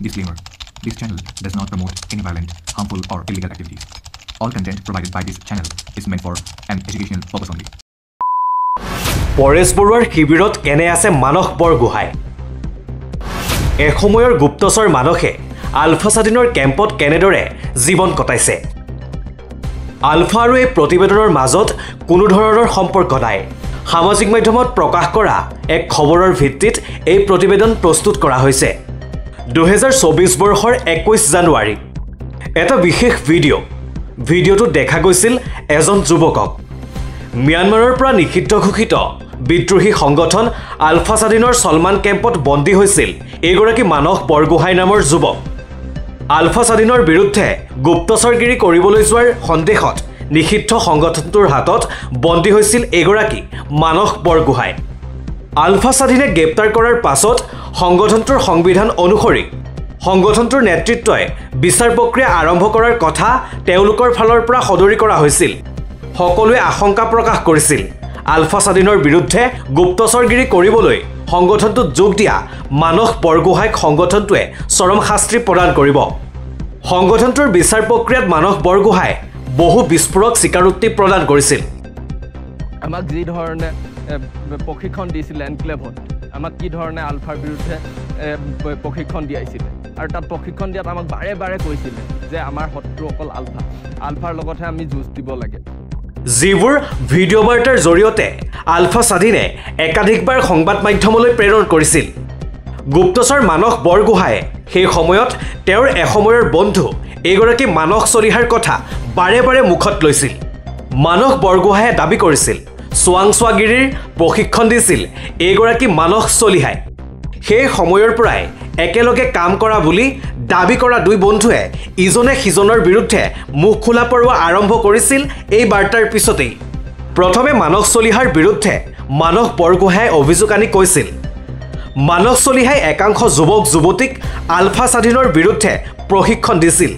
Disclaimer. This channel does not promote any violent, harmful, or illegal activities. All content provided by this channel is meant for an educational purpose only. Paresh বৰুৱাৰ শিবিৰত কেনে আছে মানস বৰগোহাঁই? এসময়ৰ গুপ্তচৰ মানসে আলফা স্বাধীনৰ কেম্পত কেনেদৰে জীৱন কটাইছে? আলফা আৰু এই প্ৰতিবেদনৰ মাজত কোনো ধৰণৰ সম্পৰ্ক নাই। সামাজিক মাধ্যমত প্ৰকাশ কৰা এক খবৰৰ ভিত্তিত এই প্ৰতিবেদন প্ৰস্তুত কৰা হৈছে। 2024 বৰ্ষৰ 21 জানুৱাৰী এটা বিশেষ ভিডিঅ'টোত দেখা গৈছিল এজন যুৱকক। ম্যানমাৰৰ পৰা নিষিদ্ধ ঘোষিত বিদ্ৰোহী সংগঠন আলফা স্বাধীনৰ ছলমান কেম্পত বন্দী হৈছিল এইগৰাকী মানস বৰগোহাঁই নামৰ যুৱক। আলফা স্বাধীনৰ বিৰুদ্ধে গুপ্তচৰগিৰি কৰিবলৈ যোৱাৰ সন্দেহত নিষিদ্ধ সংগঠনটোৰ হাতত বন্দী হৈছিল এইগৰাকী মানস বৰগোহাঁই। আলফা স্বাধীনে গ্ৰেপ্তাৰ কৰাৰ পাছত সংগঠনটোৰ সংবিধান অনুসৰি সংগঠনটোৰ নেতৃত্বই বিচাৰ প্ৰক্ৰিয়া আৰম্ভ কৰাৰ কথা তেওঁলোকৰ ফালৰ পৰা সদৰি কৰা হৈছিল। সকলোৱে আশংকা প্ৰকাশ কৰিছিল আলফা স্বাধীনৰ বিৰুদ্ধে গুপ্তচৰগিৰি কৰিবলৈ সংগঠনটোত যোগ দিয়া মানস বৰগোহাঁইক সংগঠনটোৱে চৰম শাস্তি প্ৰদান কৰিব। সংগঠনটোৰ বিচাৰ প্ৰক্ৰিয়াত মানস বৰগোহাঁই বহু বিস্ফোৰক স্বীকাৰোক্তি প্ৰদান কৰিছিল। আমাক যি ধৰণে প্ৰশিক্ষণ দিছিলে এনক্লেভত, আমাক কি ধৰণে আলফাৰ বিৰুদ্ধে প্ৰশিক্ষণ দিয়াইছিলে আৰু তাত প্ৰশিক্ষণ দিয়াত আমাক বাৰে বাৰে কৈছিলে যে আমাৰ শত্ৰু অকল আলফা, আলফাৰ লগতহে আমি যুঁজ দিব লাগে। যিবোৰ ভিডিঅ' বাৰ্তাৰ জৰিয়তে আলফা স্বাধীনে একাধিকবাৰ সংবাদ মাধ্যমলৈ প্ৰেৰণ কৰিছিল। গুপ্তচৰ মানস বৰগোহাঁয়ে সেই সময়ত তেওঁৰ এসময়ৰ বন্ধু এইগৰাকী মানস চলিহাৰ কথা বাৰে বাৰে মুখত লৈছিল। মানস বৰগোহাঁয়ে দাবী কৰিছিল চোৱাংচোৱাগিৰিৰ প্ৰশিক্ষণ দিছিল এইগৰাকী মানস চলিহাই। সেই সময়ৰ পৰাই একেলগে কাম কৰা বুলি দাবী কৰা দুই বন্ধুৱে ইজনে সিজনৰ বিৰুদ্ধে মুখ খোলা পৰোৱা আৰম্ভ কৰিছিল এই বাৰ্তাৰ পিছতেই। প্ৰথমে মানস চলিহাৰ বিৰুদ্ধে মানস বৰগোহাঁয়ে অভিযোগ আনি কৈছিল মানস চলিহাই একাংশ যুৱক যুৱতীক আলফা স্বাধীনৰ বিৰুদ্ধে প্ৰশিক্ষণ দিছিল।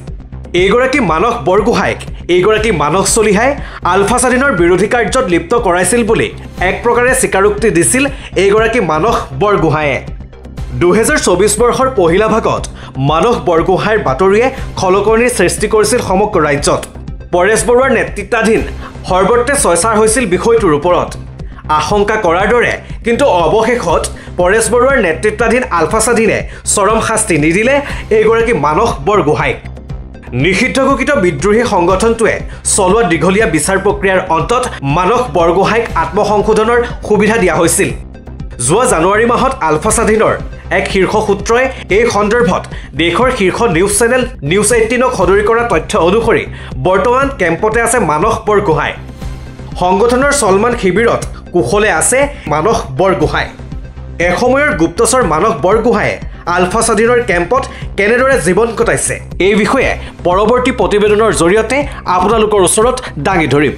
এইগৰাকী মানস বৰগোহাঁইক এইগৰাকী মানস চলিহাই আলফা স্বাধীনৰ বিৰোধী কাৰ্যত লিপ্ত কৰাইছিল বুলি এক প্ৰকাৰে স্বীকাৰোক্তি দিছিল এইগৰাকী মানস বৰগোহাঁয়ে। 2024 বৰ্ষৰ পহিলা ভাগত মানস বৰগোহাঁইৰ বাতৰিয়ে খলকনিৰ সৃষ্টি কৰিছিল সমগ্ৰ ৰাজ্যত। পৰেশ বৰুৱাৰ নেতৃত্বাধীন সৰ্বত্ৰে চৰ্চা হৈছিল বিষয়টোৰ ওপৰত। আশংকা কৰাৰ দৰে কিন্তু অৱশেষত পৰেশ বৰুৱাৰ নেতৃত্বাধীন আলফা স্বাধীনে চৰম শাস্তি নিদিলে এইগৰাকী মানস বৰগোহাঁইক। নিষিদ্ধ ঘোষিত বিদ্ৰোহী সংগঠনটোৱে চলোৱা দীঘলীয়া বিচাৰ প্ৰক্ৰিয়াৰ অন্তত মানস বৰগোহাঁইক আত্মসংশোধনৰ সুবিধা দিয়া হৈছিল। যোৱা জানুৱাৰী মাহত আলফা স্বাধীনৰ এক শীৰ্ষ সূত্ৰই এই সন্দৰ্ভত দেশৰ শীৰ্ষ নিউজ চেনেল নিউজ 18ক সদৰি কৰা তথ্য অনুসৰি বৰ্তমান কেম্পতে আছে মানস বৰগোহাঁই। সংগঠনৰ ছলমান শিবিৰত কুশলে আছে মানস বৰগোহাঁই। এসময়ৰ গুপ্তচৰ মানস বৰগোহাঁয়ে আলফা স্বাধীনৰ কেম্পত কেনেদৰে জীৱন কটাইছে এই বিষয়ে পৰৱৰ্তী প্ৰতিবেদনৰ জৰিয়তে আপোনালোকৰ ওচৰত দাঙি ধৰিম।